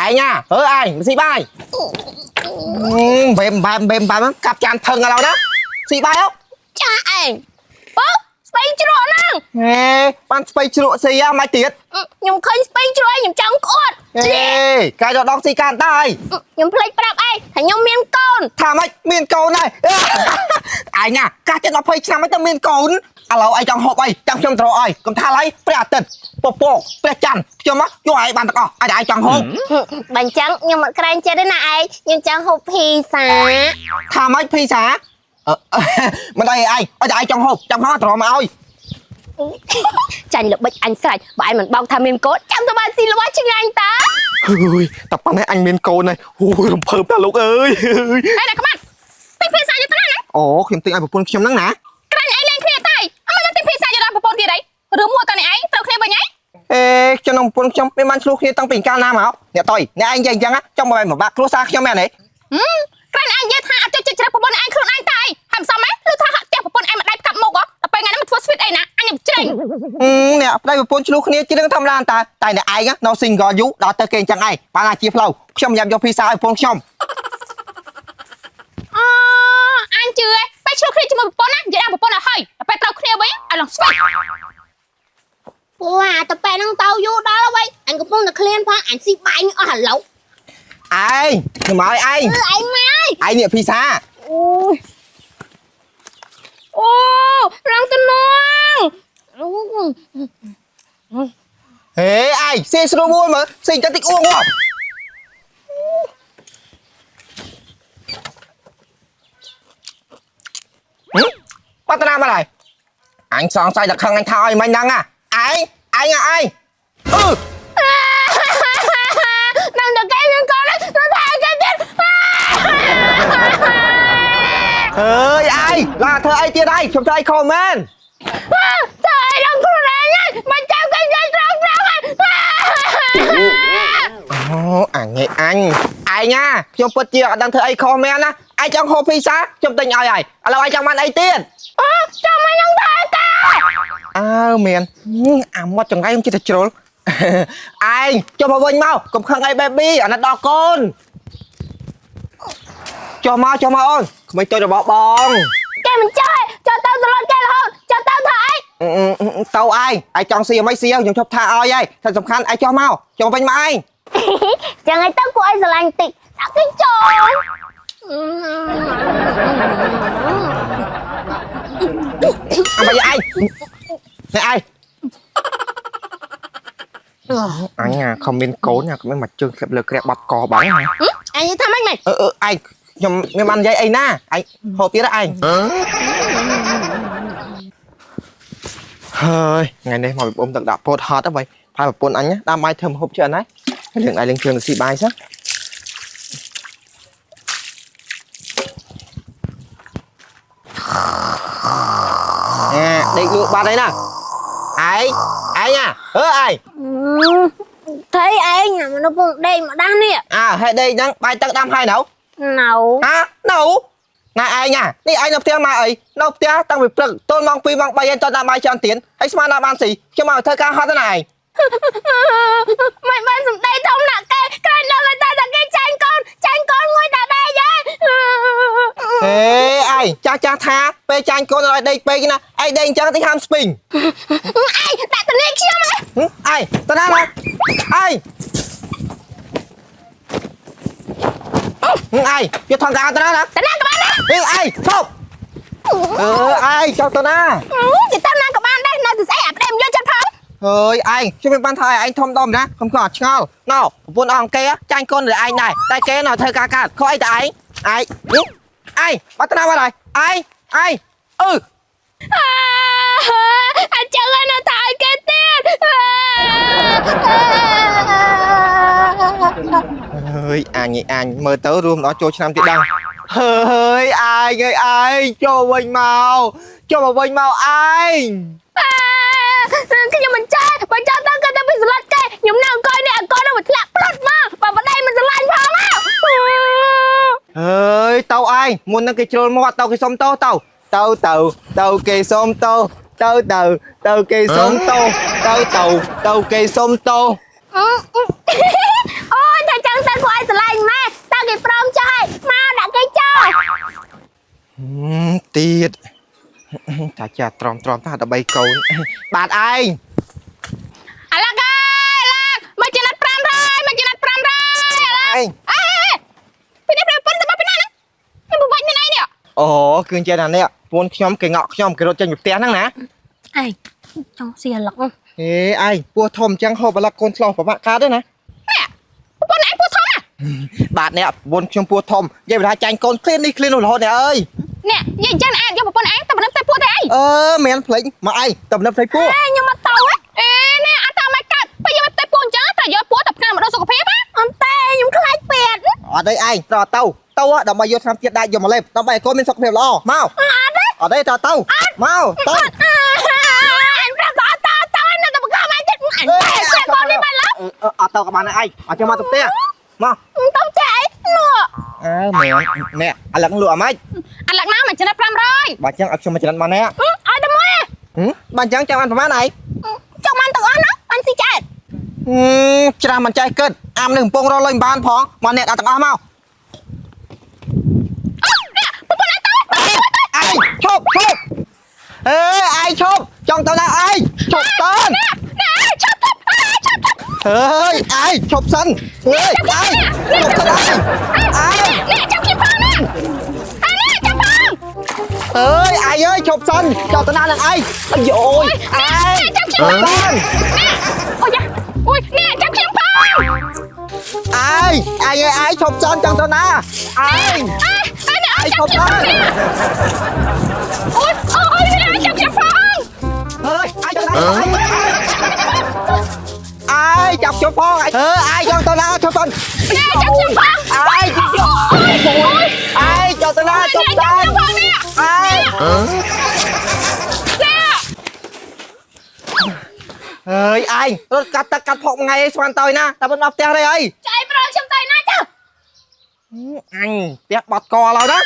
ឯងណាអើឯងមិនស៊ីបាយបែមបែមបែមបែមកាប់ចានថឹងឥឡូវណាស៊ីបាយហ៎ ចាឯងបើស្ពៃជ្រក់ហ្នឹង ហេបានស្ពៃជ្រក់ស៊ីហ៎មិនទៀត ខ្ញុំឃើញស្ពៃជ្រក់ឯងខ្ញុំចង់ក្អត់ ហេកាយដល់ដងស៊ីកានដែរ ខ្ញុំភ្លេចប្រាប់ឯងថាខ្ញុំមានកូន ថាម៉េចមានកូនហើយឯងណាកាសចិត្ត20ឆ្នាំហើយទៅមានកូនឥឡូវឯងចង់ហូបអីចាំខ្ញុំត្រូវឲ្យកុំថាឡើយព្រះអាទិត្យពពកព្រះច័ន្ទខ្ញុំមកយកឯងបានទាំងអស់ឲ្យតែឯងចង់ហូប បើអញ្ចឹងខ្ញុំអត់ក្រែងចិត្តទេណាឯងខ្ញុំចង់ហូបភីសា ថាម៉េចភីសាមិនអីឯងឲ្យតែឯងចង់ហូបចាំហោះត្រមកឲ្យ ចាញ់ល្បិចអញស្រេចបើឯងមិនបោកថាមានកូនចាំទៅបានស៊ីរបស់ឆ្ងាញ់តា ហើយតែប៉ុណ្ណេះអញមានកូនហើយអូយរំភើបតាលោកអើយ ឯណាក្បាត់ទិញភីសាយកទៅណាណា អូខ្ញុំទិញឲ្យប្រពន្ធខ្ញុំហ្នឹងណា ក្រាញ់ឯងលេងគ្នាតែអត់មិនទិញភីសាយកដល់ប្រពន្ធទៀតអីឬមួយក៏អ្នកឯងត្រូវគ្នាវិញអី អេខ្ញុំនឹងប្រពន្ធខ្ញុំមានបានឆ្លោះគ្នាតាំងពីកាលណាមកអ្នកតុយអ្នកឯងនិយាយអញ្ចឹងចង់មកឲ្យបាក់គ្រួសារខ្ញុំមែនទេ ក្រាញ់ឯងនិយាយថាអត់ចិត្តជ្រះប្រពន្ធឯងខ្លួនឯងតែអីហើយមិនសមហ៎ឬថាហាក់ផ្ទះប្រពន្ធឯងមិនដៃផ្កាប់មុខហ៎ដល់ពេលថ្ងៃនេះមកធ្វើស្វីតអីណាអញនឹងជ្រេញ អ្នកប្តីប្រពន្ធឆ្លោះគ្នាជារឿងធម្មតាតែតែអ្នកឯងនៅ single យូរដល់ទៅគេអញ្ចឹងឯងបានថាជាផ្លូវខ្ញុំយ៉ាំយកភីសាឲ្យប្រពន្ធខ្ញុំ អូអញជឿឯងពេលឆ្លោះគ្នាជាមួយប្រពន្ធណានិយាយដល់ប្រពន្ធឲ្យហើយដល់ពេលត្រូវគ្នាវិញឲ្យឡើងស្វីត ពូអាតប៉ែហ្នឹងទៅយូរដល់ហើយអញកំពុងតែឃ្លានផងអញស៊ីបាយនេះអស់ឥឡូវ ឯងខ្ញុំឲ្យឯង អឺឯងមក ឯងនេះភីសា អូយអូរងតំណងអូ ហេឯងស៊ីស្រួលមួយមើលស៊ីអញ្ចឹងតិចអួងហ៎បាត់តាណាមកហើយអញសងស័យតែខឹងអញថាឲ្យមិញហ្នឹងឯងឯងឯងអឺ នឹងតកែនឹងកូននឹងថាគេទៀត អើយឯងឡាធ្វើអីទៀតឯងខ្ញុំធ្វើអីខុសមែន ធ្វើអីដល់ខ្លួនឯងមិនចាំគេនិយាយត្រង់ត្រង់ អូអញឯអញឯងណាខ្ញុំពិតជាអត់ដឹងធ្វើអីខុសមែនណាឯងចង់ហូបភីសាខ្ញុំទិញឲ្យហើយឥឡូវឯងចង់បានអីទៀត អូចាំមិននឹងថាកា អើមែនអាមាត់ចង្រៃខ្ញុំចិត្តតែជ្រុលឯងចុះមកវិញមកកុំខឹងអី baby អាណិតដល់កូនចុះមកចុះមកអូនក្មេងតូចរបស់បង គេមិនចេះចុះទៅសឡុតគេរហូតចុះទៅធ្វើអី ទៅឯងឯងចង់ស៊ីអ្វីស៊ីខ្ញុំឈប់ថាឲ្យហើយតែសំខាន់ឯងចុះមកចុះវិញមកឯង ចឹងឯងទៅគួរឲ្យស្រឡាញ់តិចដាក់គេចូល អាបើឯងនេះឯងអញខំមានកូនអាគ្មានមកជើងធ្លាប់លើក្រាបបាត់កបង អញនិយាយថាម៉េចម៉េច អឺអឺឯងខ្ញុំមានបាននិយាយអីណាឯងហូបទៀតឯងហើយថ្ងៃនេះមកពីអ៊ំទឹកដាក់ពោតហត់ហ្នឹងបីផាប្រពន្ធអញដើមបាយធ្វើម្ហូបច្រើនណាស់លៀងឯងលៀងជើងទៅស៊ីបាយសិនអាដេកលក់បាត់ហើយណាឯងឯងអើឯង thấy ឯងណាមនុស្សពងដេកមកដាស់នេះ អើហេតុដេកហ្នឹងបាយទឹកដាំហើយនៅ ណៅ ហានៅណែឯងណានេះឯងនៅផ្ទះមកអីនៅផ្ទះតាំងពីព្រឹកទល់ម៉ោង2ម៉ោង3ឯងតដាំបាយច្រើនទៀនហើយស្មានដល់បានស៊ីខ្ញុំមកធ្វើការហត់ទៅណាឯង មិនបានសំដីធំណាស់គេក្រាញ់ដល់តែតែគេចាញ់កូនចាញ់កូនមួយតាដែរយាយ ហេឯងចាស់ចាស់ថាពេលចាញ់កូនឲ្យដេកពេកណាឯងដេកអញ្ចឹងតិចហាមស្ពីង ឯងដាក់តនេះខ្ញុំ ឯងទៅណាណាឯងឯងយកថងកាទៅណាណា តាណាក៏បានដែរ អេឯងឈប់អឺឯងចង់ទៅណា គេតាមណាក៏បានដែរនៅតែស្អីអាប្តីមិនយកចិត្តផង ហើយឯងខ្ញុំមិនបានថាឲ្យឯងធំដុំណាខ្ញុំក៏អត់ឆ្ងល់ណោប្រពន្ធអង្គគេចាញ់កូនឬឯងដែរតែគេនៅធ្វើការកើតខុសអីតែឯងឯងនេះឯងបាត់ទៅណាបាត់ហើយឯងឯងអឺ អញ្ចឹងនៅថាឲ្យគេទៀត ហើយអញឯអញមើលទៅរួមដល់ចូលឆ្នាំទៀតដឹងហើយឯងអើយឯងចូលវិញមកចូលមកវិញមកឯង ខ្ញុំមិនចេះបើចង់ទៅក៏ទៅពីស្លុតគេខ្ញុំនៅអង្គុយនេះអង្គុយនឹងមកធ្លាក់ផ្លុតមកបើប្តីមិនស្រឡាញ់ផង ហើយទៅឯងមុននឹងគេជ្រុលមាត់ទៅគេសុំទោសទៅទៅទៅទៅគេសុំទោសទៅទៅទៅគេសុំទោសទៅទៅទៅគេសុំទោស អូយតែចឹង ថាចាទ្រាំទ្រាំថាដើម្បីកូន បាទឯង អាឡាកអើយអាឡាកមកចំណិត500មកចំណិត500អាឡា ឯង អេពីនេះប្រពន្ធទៅមកពីណាហ្នឹងខ្ញុំបបាច់មានអីនេះ អូគឺចេះតែនេះពួនខ្ញុំគេងក់ខ្ញុំគេរត់ចេញពីផ្ទះហ្នឹងណា ឯងចង់ស៊ីអាឡុក ហេឯងពោះធំអញ្ចឹងហូបអាឡឹកកូនឆ្លោះប្របាក់កើតទេណា នេះប្រពន្ធឯងពោះធំណា បាទនេះពួនខ្ញុំពោះធំនិយាយថាចាញ់កូនឃ្លាននេះឃ្លាននោះរហូតនេះអើយ នេះនិយាយអញ្ចឹងអាចយកប្រពន្ធឯងទៅបណ្ដឹងផ្ទៃពោះទេអី អឺមែនភ្លេចមកឯងទៅបណ្ដឹងផ្ទៃពោះ ឯងខ្ញុំមកទៅហ៎ អេនេះអត់តាមឲ្យកើតពេលយកផ្ទៃពោះអញ្ចឹងត្រូវយកពោះទៅផ្កាមកដល់សុខភាពណា អត់ទេខ្ញុំខ្លាចពេទ្យ អត់អីឯងត្រូវទៅទៅដើម្បីយកថ្នាំជាតិដែកយកមកលេបដើម្បីឲ្យកូនមានសុខភាពល្អមកអត់ទេត្រូវទៅមកទៅ អញប្រាប់តតតនៅតែបង្ខំអញទៀតអញតែតែបងនេះបានឡើយ អត់ទៅក៏បានដែរឯងអត់ចាំមកទៅផ្ទះមក ទៅចែកនោះ អើមែននេះអាឡឹងលក់អាម៉េច អាឡាក់ណាមកចំណិត500 បើចឹងឲ្យខ្ញុំមកចំណិតមកនេះ ឲ្យតែមួយ បើចឹងចាំបានប្រហែលឯង ចង់បានទាំងអស់ណាបានស៊ីចែក ច្រាស់មិនចេះគិតអាមនឹងកំពុងរកលុយមិនបានផងមកអ្នកដាក់ទាំងអស់មក នេះប្រពន្ធឯងទៅ ឯងឈប់ឈប់អេឯងឈប់ចង់ទៅណាឯងឈប់តាន នេះនេះឈប់ឈប់ឈប់ អើយឯងឈប់សិនអើយឯងឈប់សិនឯងឯង នេះចាប់ខ្ញុំផងនេះអានេះចាប់ផង អើយឯងអើយឈប់សិនចង់ទៅណានឹងឯងអាយអូយឯង ចាប់ខ្ញុំ ឈប់សិន នេះអូយ៉ាអូយនេះចាប់ខ្ញុំផង ឯងឯងអើយឯងឈប់សិនចង់ទៅណាឯង អេអេនេះ ឯងឈ ចាប់ ប់សិន ខ្ញុំនេះអូយអូយនេះចាប់ខ្ញុំផង អើយឯងចង់ទៅណាឯងចាប់ជប់ផងអើឯងចង់ទៅណាឈប់សិន នេះចាប់ខ្ញុំផង ឯងឯងចង់ទៅណាឈប់សិន ផងនេះ ឯង នេះ អើយឯងរត់កាត់ទឹកកាត់ផុកមួយថ្ងៃឯងស្មានតើណាតែមិនដល់ផ្ទះទេអី ចែកប្រខ្ញុំទៅណាចា អញផ្ទះបត់កឡើយណា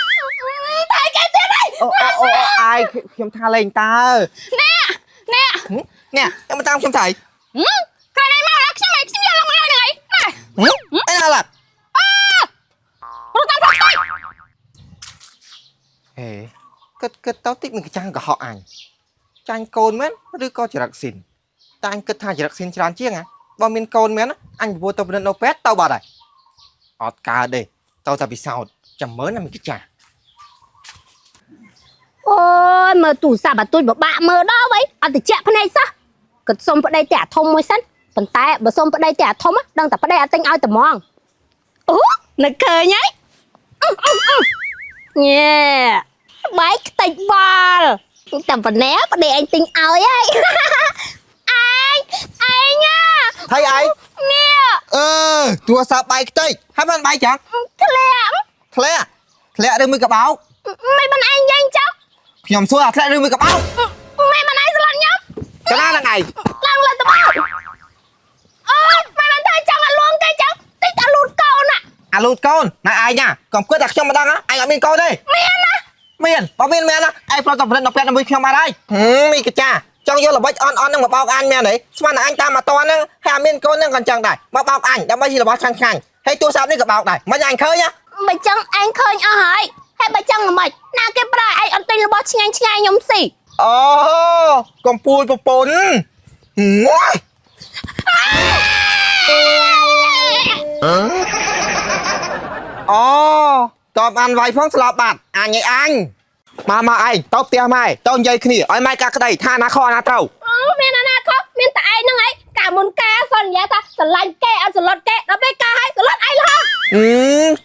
តែគេទៀតហើយ អូអូអូឯងខ្ញុំថាលេងតើ នេះនេះ នេះខ្ញុំតាមខ្ញុំថៃ ក្រែងមកឡើយខ្ញុំឯងខ្ញុំយកឡើងមកហើយហ្នឹងឯងណែ អីណាឡា រត់តាមផ្លូវទៅ ហេគិតគិតទៅតិចមានកចាំងកុហកអញចាញ់កូនមែនឬក៏ចរិតស៊ីនតែអញគិតថាចរិតស៊ីនច្រើនជាងហ៎បើមានកូនមែនអញប្រពន្ធទៅពិនិត្យនៅពេទ្យទៅបាត់ហើយអត់កើតទេទៅតែពិសោធន៍ចាំមើលណាមានកចាំង អូយមើលទូរស័ព្ទអាទូចបបាក់មើលដល់វៃអត់តិចភ្នែកសោះគាត់សុំប្តីតែអាធំមួយសិនប៉ុន្តែបើសុំប្តីតែអាធំដឹងតែប្តីអត់ទិញឲ្យតែហ្មងអូនឹកឃើញហើយញ៉េបែកខ្ទេចវល់តែប៉ុណ្ណេះប្តីឯងទិញឲ្យហើយឯងឯងណា ហើយឯង នេះ អឺទូរស័ព្ទបែកខ្ទេចហើយមិនបែកចឹង ធ្លាក់ ធ្លាក់ធ្លាក់ឬមួយកបោក មិនមិនឯងយ៉ាងចុះ ខ្ញុំសួរអាធ្លាក់ឬមួយកបោក មិនមិនឯងស្លន់ខ្ញុំ កណាហ្នឹងឯង ឡើងលើតបោអូមិនមិនតែចង់ឲ្យលួងគេចង់តិចឲ្យលូតកូនណា អាលូតកូនណែឯងណាកុំគិតថាខ្ញុំមិនដឹងណាឯងអត់មានកូនទេ មានណា មានបើមានមែនណាឯងប្រាប់តែប្រណិតដល់ពេទ្យដើម្បីខ្ញុំបាត់ហើយហឹមមីកាចាចង់យកល្បិចអន់អន់ហ្នឹងមកបោកអញមែនទេស្មានតែអញតាមមកតន់ហ្នឹងហើយអត់មានកូនហ្នឹងក៏អញ្ចឹងដែរមកបោកអញដើម្បីជារបស់ឆាញ់ឆាញ់ហើយទូរស័ព្ទនេះក៏បោកដែរមិនអញឃើញណា បើចង់ឯងឃើញអស់ហើយហើយបើចង់ល្មិចណាគេប្រើឯងអត់ទិញរបស់ឆ្ងាញ់ឆ្ងាយខ្ញុំស៊ី អូកំពូលប្រពន្ធហឹមអូតបអានវាយផងស្លាប់បាត់អញឯងអញមកមកឯងតបផ្ទះម៉ែតបនិយាយគ្នាឲ្យម៉ែកាក់ក្តីថាណាខណាត្រូវ អូមានអាណាខុសមានតែឯងហ្នឹងឯងកាលមុនការសន្យាថាស្រឡាញ់គេអត់ស្រឡត់គេដល់ពេលការឲ្យស្រឡត់ឯងរហូត អឺ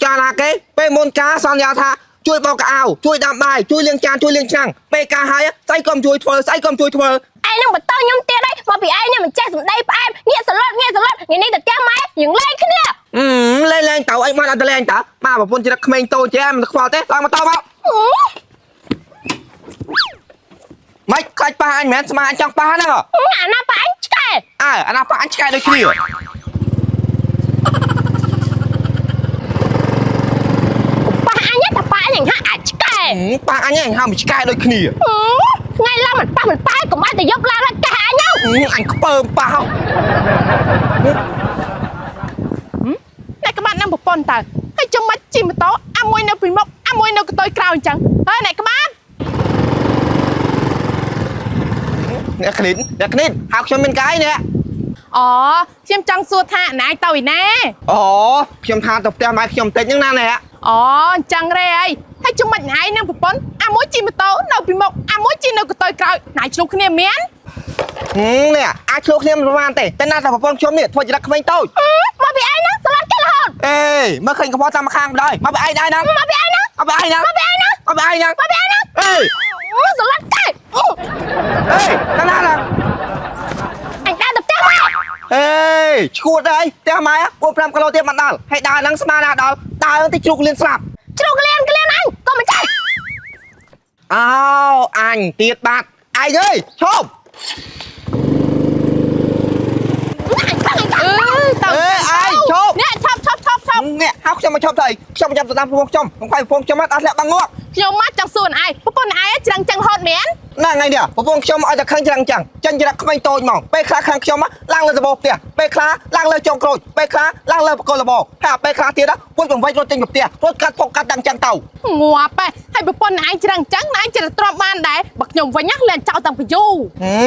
ចាណាគេពេលមុនការសន្យាថាជួយបោកកៅអៅជួយដាំបាយជួយលាងចានជួយលាងឆ្នាំងពេលការហើយស្អីក៏មិនជួយធ្វើស្អីក៏មិនជួយធ្វើ ឯងហ្នឹងបន្តខ្ញុំទៀតហើយមកពីឯងនេះមិនចេះសម្ដីផ្អែមងាកស្រឡត់ងាកស្រឡត់ថ្ងៃនេះទៅផ្ទះម៉ែយើងលែងគ្នា អឺលេងលេងតើអីមកអត់ទៅលេងតើមកប្រពន្ធច្រឹកក្មេងតូចចេះមិនខ្វល់ទេឡើងមកតមកមិនខ្លាចប៉ះអញមែនស្មាអញចង់ប៉ះហ្នឹងហ៎ អាណាប៉ាអញឆ្កែ អើអាណាប៉ះអញឆ្កែដូចគ្នា ប៉ះអញតែប៉ះអញហាក់អាចឆ្កែ ប៉ះអញឯងហៅមិនឆ្កែដូចគ្នា ថ្ងៃឡើងមិនប៉ះមិនប៉ះកុំឲ្យតែយប់ឡើងហើយកះអញហ៎ អញខ្ពើមប៉ះហ៎ អ្នកក្បាត់នឹងប្រពន្ធតើហើយចាំមិនជិះម៉ូតូអាមួយនៅពីមុខអាមួយនៅកតុយក្រោយអញ្ចឹងហើយអ្នកក្បាត់ អ្នកគ្លីនអ្នកគ្លីនហៅខ្ញុំមានកាយនេះ អូខ្ញុំចង់សួរថាណែទៅឯណា អូខ្ញុំថាទៅផ្ទះម៉ែខ្ញុំតិចហ្នឹងណាអ្នក អូអញ្ចឹងរេអីហើយជុំមិនណែនឹងប្រពន្ធអាមួយជិះម៉ូតូនៅពីមុខអាមួយជិះនៅកតុយក្រោយណែឆ្លុះគ្នាមាន នេះអាចឆ្លោះគ្នាមិនប្រហែលទេតែណាតែប្រពន្ធខ្ញុំនេះធ្វើចរិតក្មេងតូច មកពីឯងហ្នឹងសម្រាប់គេរហូត អេមើលឃើញកំហុសតាមខាងបណ្ដោយមកពីឯងដែរហ្នឹង មកពីឯងហ្នឹង មកពីឯងហ្នឹង មកពីឯងហ្នឹង មកពីឯងហ្នឹង មកពីឯងហ្នឹង អេ សម្រាប់គេ អេតាណាណា អញដើរទៅផ្ទះម៉ែ អេឈួតហើយផ្ទះម៉ែ4 5គីឡូទៀតមិនដល់ហើយដើរហ្នឹងស្មានណាដល់ដើរហ្នឹងតិចជ្រូកលៀនស្លាប់ ជ្រូកលៀនក្លៀនអញក៏មិនចេះ អោអញទៀតបាត់ឯងអើយឈប់ អញបាំងអញបាំង អឺទៅ អេឯងឈប់ អ្នកឆប់ឆប់ឆប់ឆប់ នេះហៅខ្ញុំមកឈប់ទៅអីខ្ញុំចាំទៅតាមប្រពន្ធខ្ញុំខ្ញុំខ្វាយប្រពន្ធខ្ញុំអត់ធ្លាក់បាំងងាប់ ខ្ញុំមកចង់សួរណែប្រពន្ធណែច្រឹងចឹងហត់មែន ណាថ្ងៃនេះប្រពន្ធខ្ញុំឲ្យតែខឹងច្រាំងចឹងចេញច្រាក់ក្មេងតូចមកពេលខ្លះខាងខ្ញុំឡើងលើដបផ្ទះពេលខ្លះឡើងលើចុងក្រូចពេលខ្លះឡើងលើបកលបហើយពេលខ្លះទៀតពួយបង្វែករត់ចេញពីផ្ទះរត់កាត់ផុកកាត់តាំងចឹងទៅ ងាប់ហ៎ហើយប្រពន្ធណែច្រឹងចឹងណែច្រឹងទ្រាំបានដែរបើខ្ញុំវិញណាលែងចោលតាំងពីយូរ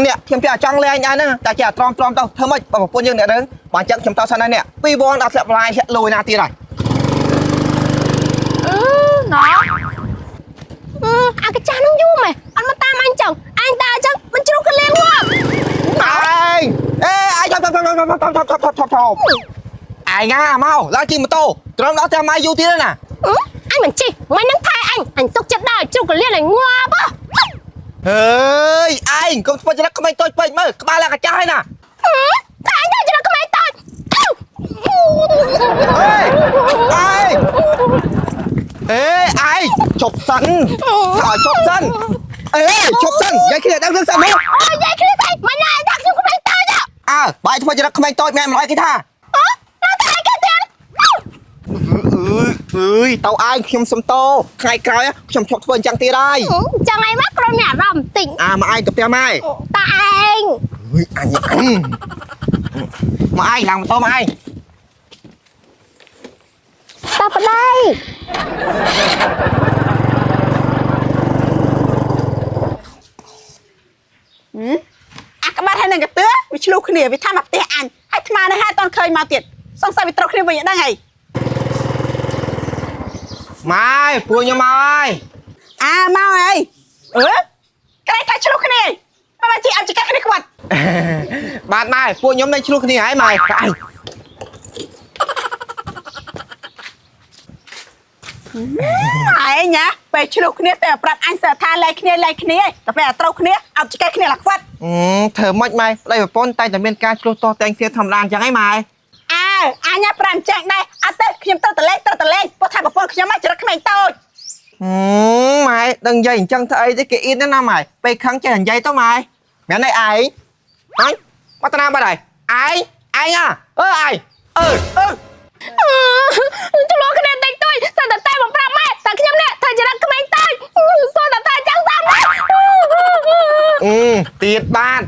នេះខ្ញុំចេះចង់លេងឯហ្នឹងតែចេះទ្រាំទ្រាំទៅធ្វើម៉េចបើប្រពន្ធយើងអ្នករឿងបើចឹងខ្ញុំទៅសិនហើយនេះពីរវងដល់ធ្លាក់បន្លាយធ្លាក់លួយណាទៀតហើយ អឺណ៎ អាកាចាស់ហ្នឹងយូរម៉េះអត់មកតាមអញចឹងអញដើរចឹងមិនជ្រូកក្លៀនងាប់ ឯងអេឯងថប់ថប់ថប់ថប់ថប់ថប់ថប់ថប់ថប់ឯងណាមកឡើងជិះម៉ូតូត្រឹមដល់ផ្ទះម៉ែយូរទៀតណា អញមិនជិះមិននឹងថែអញអញសុកចិត្តដើរជ្រូកក្លៀនឲ្យងាប់ ហើយឯងកុំធ្វើចរិតក្មេងតូចពេកមើលក្បាលឡើងកាចាស់ហើយណា តែអញទៅជ្រូកក្មេងតូច អេឯងអេឯងជប់សិនឲ្យជប់សិនអេជប់សិនយាយគ្នាដឹងរឿងសិនមក អូយាយគ្នាស្អីមិនណាដាក់ខ្ញុំក្មេងតូច អើបាយធ្វើចរិតក្មេងតូចម៉ែមិនអោយគេថា អើណាតែឯងគេទៀត អើយអើយតៅឯងខ្ញុំសុំតោថ្ងៃក្រោយខ្ញុំឈប់ធ្វើអញ្ចឹងទៀតហើយ ចឹងឯងមកក្រុមមានអារម្មណ៍បន្តិច អាមកឯងទៅផ្ទះម៉ែ តាឯង អើយអញមកឯងឡើងម៉ូតូមកឯង តាប្តី អាក្បាត់ហើយនឹងកទឿវាឆ្លុះគ្នាវាថាមកផ្ទះអញហើយថ្មនេះហើយអត់ទាន់ឃើញមកទៀតសង្ស័យវាត្រូវគ្នាវិញអត់ដឹងហី ម៉ែពួកខ្ញុំមកហើយ អាមកហើយអឺក្រែងថាឆ្លុះគ្នាហីមកជីអត់ចកាគ្នាក្បាត់ បាទម៉ែពួកខ្ញុំនៅឆ្លោះគ្នាហើយម៉ែឯង ឯងណាពេលឆ្លុះគ្នាតែប្រាប់អញសើថាលែកគ្នាលែកគ្នាតែពេលអាត្រូវគ្នាអត់ចកាគ្នាឡាខ្វាត់ ធ្វើម៉េចម៉ែប្តីប្រពន្ធតែតែមានការឆ្លោះទាស់តែងគ្នាធម្មតាអញ្ចឹងហីម៉ែ អើអញណាប្រាំចាក់ដែរអត់ទេខ្ញុំត្រូវតលេងត្រូវតលេងព្រោះថាប្រពន្ធខ្ញុំមកចរិតក្មេងតូច ម៉ែដឹងនិយាយអញ្ចឹងធ្វើអីទេគេអ៊ីនណាម៉ែពេលខឹងចេះនិយាយទៅម៉ែមែនទេឯងអញមកតាណាបាត់ហើយឯងឯងអាអើឯងអើអើ ឆ្លោះគ្នាតិចតួចសិនតែតែមកប្រាប់ម៉ែតែខ្ញុំនេះធ្វើចរិតក្មេងតូចសូនតែតែចឹងសាប់ណា អឺទៀតបាទ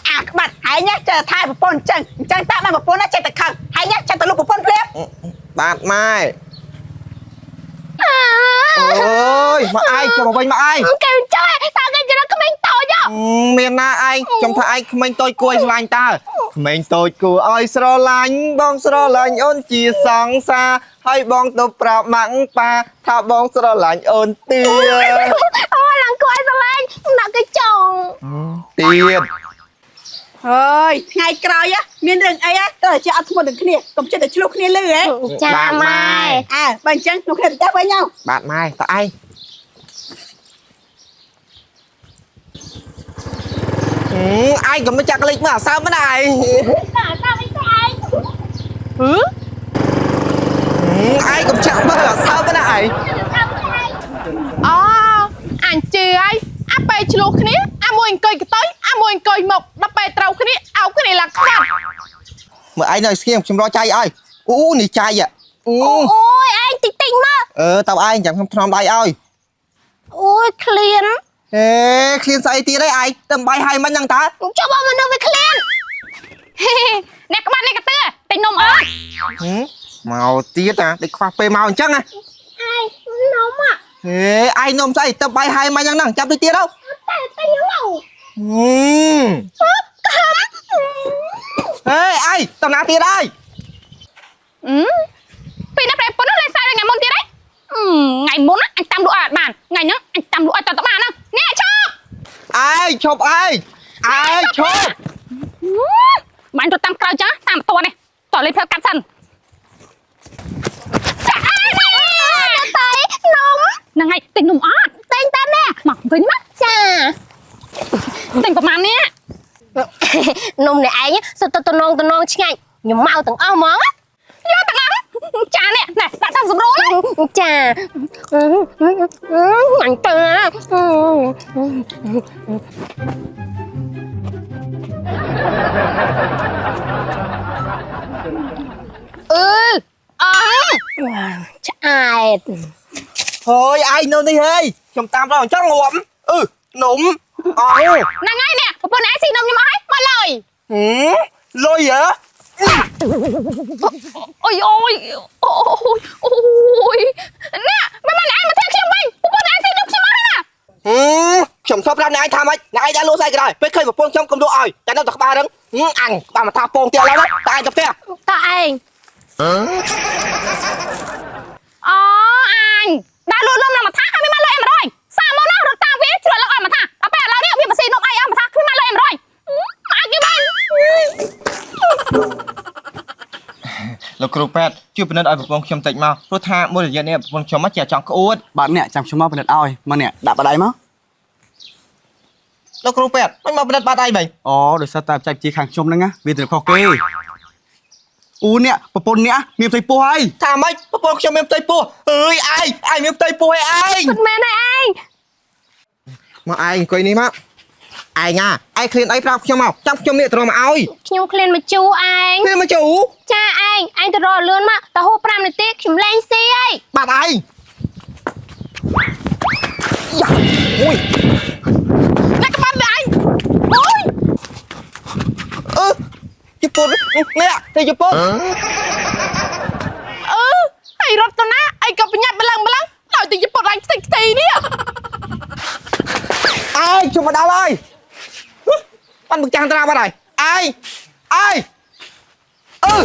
អាក្បាត់ឯងណាចេះតែថែប្រពន្ធអញ្ចឹងអញ្ចឹងតាបានប្រពន្ធណាចេះតែខឹងឯងណាចេះតែលុបប្រពន្ធភ្លាម បាទម៉ែអូយមកឯងចុះមកវិញមកឯង គេចុះតើគេចរិតក្មេងតូច មានណាឯងខ្ញុំថាឯងក្មេងតូចគួរឲ្យស្រឡាញ់តើក្មេងតូចគួរឲ្យស្រឡាញ់បងស្រឡាញ់អូនជាសង្សារហើយបងទៅប្រាប់ម៉ាក់ប៉ាថាបងស្រឡាញ់អូនទៀត អូឡើងគួរឲ្យស្រឡាញ់ណាក់គេចង់ ទៀត ហើយថ្ងៃក្រោយមានរឿងអីត្រូវតែចេះអត់ធ្មត់នឹងគ្នាកុំចេះតែឆ្លុះគ្នាលឺហ៎ ចាម៉ែ អើបើអញ្ចឹងនោះគ្នាទៅផ្ទះវិញហើយ បាទម៉ែតើឯងឯងក៏មិនចាក់លេខមើលអាសើមណាឯង តាតាវិញតែឯង ហឺ ឯងកុំចាក់មើលអាសើមណាឯង អូអញជឿហើយអាពេលឆ្លោះគ្នាអាមួយអង្គុយកតុយអាមួយអង្គុយមុខដល់ពេលត្រូវគ្នាអោបគ្នាឡើងខ្វាត់ មើលឯងនៅស្ងៀមខ្ញុំរកចៃឲ្យអូនេះចៃអូ អូយឯងតិចតិចមក អឺតើឯងចាំខ្ញុំថ្នមដៃឲ្យ អូយឃ្លាន ហេឃ្លានស្អីទៀតឯងទៅបាយហើយមិនហ្នឹងតើ ចុះបើមនុស្សវាឃ្លាន អ្នកក្បាត់អ្នកកទឿទិញនំអត់ មកទៀតណាដូចខ្វះពេលមកអញ្ចឹងណា ឯងនំ ហេឯងនំស្អីទៅបាយហើយមិនហ្នឹងចាំតិចទៀតទៅ តែតែញ៉ាំមក ហេអីតំណាទៀតហើយ អឺពេលណាប្រែប៉ុណ្ណោះលែងសាយដល់ថ្ងៃមុនទៀតហីថ្ងៃមុនអញតាមលក់ឲ្យអត់បានថ្ងៃហ្នឹងអញតាមលក់ឲ្យតតបានហ្នឹងនេះឈប់ ឯងឈប់ឯងឯងឈប់ បានទៅតាមក្រោយចាតាមតនេះតលេងផ្លូវកាត់សិនចាអើយ តែនំ ហ្នឹងហើយទិញនំអត់ តែងតាណា មកវិញមក ចា ទិញប្រហែលនេះ នំអ្នកឯងសុទ្ធតែតំណងតំណងឆ្ងាញ់ខ្ញុំមកទាំងអស់ហ្មង យកទាំងអស់ចានេះណែដាក់តាមសម្រួល ចាអញទៅ អឺអង ឆ្អែត ហើយឯងនៅនេះហើយខ្ញុំតាមដល់អញ្ចឹងងាប់អឺនំអោ ហ្នឹងហើយនេះប្រពន្ធឯងស៊ីនំខ្ញុំអស់ហើយមកឡើយ ហឹមលុយហ៎ អូយអូយអូយអូយនេះមិនមែនឯងមកធ្វើខ្ញុំវិញប្រពន្ធឯងស៊ីនំខ្ញុំអស់ហើយណា ហឹមខ្ញុំชอบប្រាប់អ្នកឯងថាម៉េចអ្នកឯងដែរលក់ស្អីក៏ដោយពេលឃើញប្រពន្ធខ្ញុំកុំលក់ឲ្យតែនៅតែក្បាលរឹងអញក្បាលមកថាពងទៀតឡើយតែឯងទៅផ្ទះ តើឯង អូអញដើរលក់នំនឹងមួយថាឲ្យមានមកលុយ100សាមកណារត់តាមវាជ្រក់លក់ឲ្យមួយថាដល់ពេលឥឡូវនេះវាមកស៊ីនំអីអស់មួយថាគ្មានមកលុយ100មកឲ្យគេវិញ លោកគ្រូពេទ្យជួយពិនិត្យឲ្យប្រពន្ធខ្ញុំតិចមកព្រោះថាមួយរយៈនេះប្រពន្ធខ្ញុំមកជាចង់ក្អួត បាទអ្នកចាំខ្ញុំមកពិនិត្យឲ្យមកអ្នកដាក់បដៃមក លោកគ្រូពេទ្យមិនមកពិនិត្យបាត់អីវិញ អូដោយសារតែបច្ចេកវិទ្យាខាងខ្ញុំហ្នឹងណាវាទៅខុសគេអូអ្នកប្រពន្ធអ្នកមានផ្ទៃពោះហើយ ថាម៉េចប្រពន្ធខ្ញុំមានផ្ទៃពោះអើយឯងឯងមានផ្ទៃពោះឯង ពិតមែនហើយឯង មកឯងអង្គុយនេះមកឯងអាឯងឃ្លានអីប្រាប់ខ្ញុំមកចាំខ្ញុំនេះទៅរកមកឲ្យ ខ្ញុំឃ្លានមកជូរឯង ឃ្លានមកជូ ចាឯងឯងទៅរកលឿនមកតើហួស5នាទីខ្ញុំលែងស៊ីហើយ បាត់ឯងយ៉ាអូយ អ្នកក្បាត់លើឯងអូយ អឺជប៉ុននេះទៅជប៉ុន អឺហើយរត់ទៅណាឯងក៏ប្រញាប់ម្លឹងម្លឹងដោយតែជប៉ុនឡើងខ្ទេចខ្ទីនេះ ឯងខ្ញុំមកដល់ហើយបានមកចាំងត្រាបាត់ហើយឯងឯងអឺ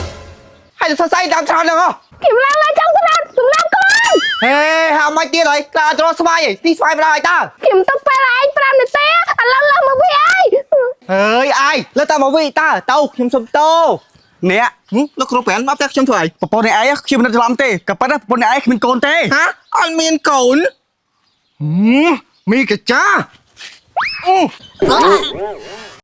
ហើយទៅសរសៃតាមត្រង់ហ្នឹងហ៎ ខ្ញុំឡើងឡើងចង់ត្រាត់ខ្ញុំឡើងកូន ហេហៅមិនទៀតហើយក្លាត្រស្វាយទីស្វាយមកដល់ហើយតើ ខ្ញុំទៅពេលឯង5នាទីឥឡូវឡើងមកវិញឯង ហើយឯងលើតាមកវិញតើទៅខ្ញុំសុំតោ អ្នក លោកគ្រូប្រានមកផ្ទះខ្ញុំធ្វើអី ប្រពន្ធអ្នកឯងខ្ញុំពិនិត្យច្រឡំទេក៏ប៉ុន្តែប្រពន្ធអ្នកឯងគ្មានកូនទេ ហាអត់មានកូនមីកាចា